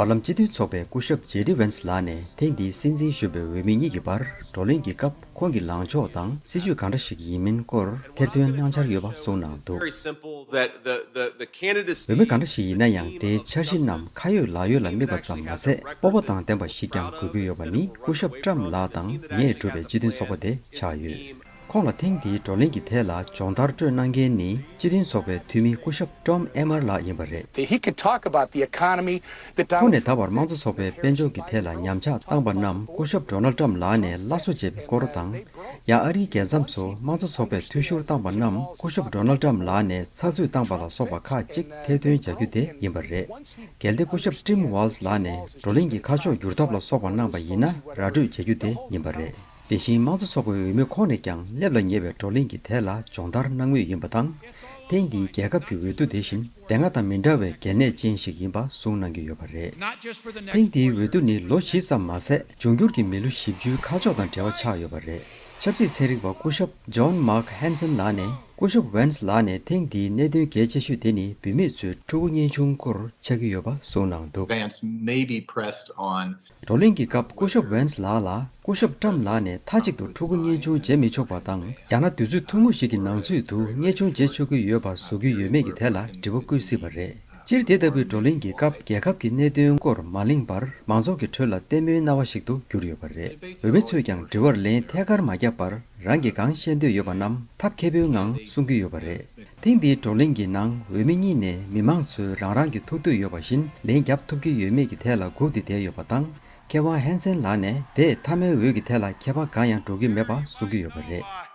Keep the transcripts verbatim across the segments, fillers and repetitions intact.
བར་ལམ་སྤྱི་མཐུན་ཚོགས་པའི་སྐུ་ཞབས་ཇེ་ཌི་ཝན་སི་ལགས་ནས་ཐེངས་འདིའི་སྲིད་འཛིན་གཞོན་པའི་འོས་མི་གཉིས་ཀྱི་བར་བགྲོ་གླེང་གི་སྐབས་ཁོང་གི་ལངས་ཕྱོགས་དང་སྲིད་ཇུས་གང་འདྲ་ཞིག་ཡིན་མིན་སྐོར་ཐེར་འདོན་གནང་འཆར་ཡོད་པ་གསུངས་གནང་འདུག། Very simple that the, the, the candidacy འོས་མི་གང་འདྲ་ཞིག་ཡིན་ན་ཡང་དེའི་འཆར་གཞི་རྣམས་ཁ་ཡོད་ལག་ཡོད་ལ་དམིགས་པ་ཙམ་མ་ཟད་སྤོབས་པ་དང་ལྡན་པ་ཞིག་ཀྱང་དགོས་ཀྱི་ཡོད་པ་ནི་སྐུ་ཞབས་ཊམ་ལགས་དང་ངས་གྲུབ་པའི་སྤྱི་མཐུན་ཚོགས་པ་དེ་ཆགས་ཡོད། ཁོང་ལ་ཐེངས་འདིའི་བགྲོ་གླེང་གི་ཐད་ལ་སྦྱོང་བརྡར་སྤྲོད་གནང་མཁན་ནི་སྤྱི་མཐུན་ཚོགས་པའི་འཐུས་མི་སྐུ་ཞབས་Tom Emmer་ལགས་ཡིན་པ་རེད། He could talk about the economy, the ཁོང་ནས་ད་བར་དམངས་གཙོ་ཚོགས་པའི་དཔལ་འབྱོར་གྱི་ཐད་ལ་ཉམས་ཆག་བཏང་པ་རྣམས་སྐུ་ཞབས་Donald Trump་ལགས་ནས་སླར་གསོ་བྱས་པའི་སྐོར་དང་། ཡང་ཨ་རིའི་རྒྱལ་མཚམས་སུ་དམངས་གཙོ་ཚོགས་པས་འཐུས་ཤོར་བཏང་པ་རྣམས་སྐུ་ཞབས་Donald Trump་ལགས་ནས་ཚགས་ཚུད་བཏང་པ་ལ་སོགས་པ་ཁག་ཅིག་ཐེར་འདོན་བྱ་རྒྱུ་དེ་ཡིན་པ་རེད། གལ་ཏེ་སྐུ་ཞབས་Tim Walz་ལགས་ནས་བགྲོ་གླེང་གི་ཁ་ཕྱོགས་བསྒྱུར་ཐབས་ལ་སོགས་པ་གནང་པ་ཡིན་ན་ར་སྤྲོད་བྱ་རྒྱུ་དེ་ཡིན་པ་རེད། དེ་བཞིན་དམངས་གཙོ་ཚོགས་པའི་འོས་མི་ཁོང་ནས་ཀྱང་སླེབས་ལ་ཉེ་བའི་བགྲོ་གླེང་གི་ཐད་ལ་སྦྱོང་བརྡར་གནང་མུས་ཡིན་པ་དང་། ཐེངས་འདིའི་རྒྱལ་ཁབ་ཀྱི་འོས་བསྡུ་དེ་བཞིན་དེ་སྔ་དང་མི་འདྲ་བའི་གལ་གནད་ཅན་ཞིག་ཡིན་པ་གསུངས་གནང་གི་ཡོད་པ་རེད། ཐེངས་འདིའི་འོས་བསྡུ་ནི་ལོ་བཞི་ཙམ་མ་ཟད་འབྱུང་འགྱུར་གྱི་མི་ལོ་བཞི་བཅུའི་ཁ་ཕྱོགས་དང་འབྲེལ་བ་ཆགས་ཡོད་པ་རེད། ཆབ་སྲིད་ཚན་རིག་པ་སྐུ་ཞབས་John Mark Hansen་ལགས་ནས་སྐུ་ཞབས་Vance་ལགས་ནས་ཐེངས་འདིའི་གནད་དོན་གལ་ཆེ་ཤོས་དེ་ནི་བུད་མེད་ཚོའི་ཕྲུ་གུ་གཉེན་ཆུང་སྐོར་ཆགས་ཀྱི་ཡོད་པ་གསུངས་གནང་འདུག། Vance may be pressed on བགྲོ་གླེང་གི་སྐབས་སྐུ་ཞབས་Vance་ལགས་ལ་སྐུ་ཞབས་Trump་ལགས་ནས་མཐའ་གཅིག་ཏུ་ཕྲུ་གུ་གཉེན་ཆུང་བྱེད་མི་ཆོག་པ་དང་ཡང་ན་དུས་ཚོད་ཐུང་ངུ་ཞིག་གི་ནང་ཚུད་དུ་གཉེན་ཆུང་བྱེད་ཆོག་གི་ཡོད་པ་བཟོ་གི་ཡོད་མེད་ཀྱི་ཐད་ལ་དྲི་བ་བཀོད་སྲིད་པ་རེད། སྤྱིར་དེ་ལྟ་བུའི་བགྲོ་གླེང་གི་སྐབས་རྒྱལ་ཁབ་ཀྱི་གནད་དོན་སྐོར་མ་གླེང་བར་མང་ཚོགས་ཀྱི་ཁྲོད་ལ་ལྟད་མོའི་སྣང་བ་ཞིག་ཏུ་གྱུར་ཡོད་པ་རེད། འོས་མི་ཚོས་ཀྱང་དྲི་བར་ལན་ཐད་ཀར་མ་བརྒྱབ་པར་རང་གིས་གང་བཤད་འདོད་ཡོད་པ་རྣམས་ཐབས་མཁས་པོའི་ངང་གསུང་གི་ཡོད་པ་རེད། ཐེངས་འདིའི་བགྲོ་གླེང་གི་ནང་འོས་མི་གཉིས་ནས་མི་མང་ཚོས་རང་རང་གི་ཐུགས་འདོད་ཡོད་པ་བཞིན་ལན་རྒྱབ་ཐུབ་ཀྱི་ཡོད་མེད་ཀྱི་ཐད་ལ་སྒུག་སྟེ་བསྡད་ཡོད་པ་དང་། མཁས་དབང་ཧན་སན་ལགས་ནས་དེས་མཐའ་མའི་འོས་ཀྱི་ཐད་ལ་ཁྱད་པར་གང་ཡང་འགྲོ་གི་མེད་པ་གསུང་གི་ཡོད་པ་རེད།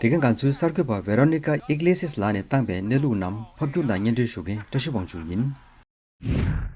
དེ་ག་ང་ཚོའི་གསར་འགོད་པ་Veronica Iglesias་ལགས་ནས་བཏང་བའི་གནས་ལུགས་རྣམས་ཕབ་སྒྱུར་དང་སྙན་སྒྲོན་ཞུ་མཁན་བཀྲ་ཤིས་དབང་ཕྱུག་ཡིན།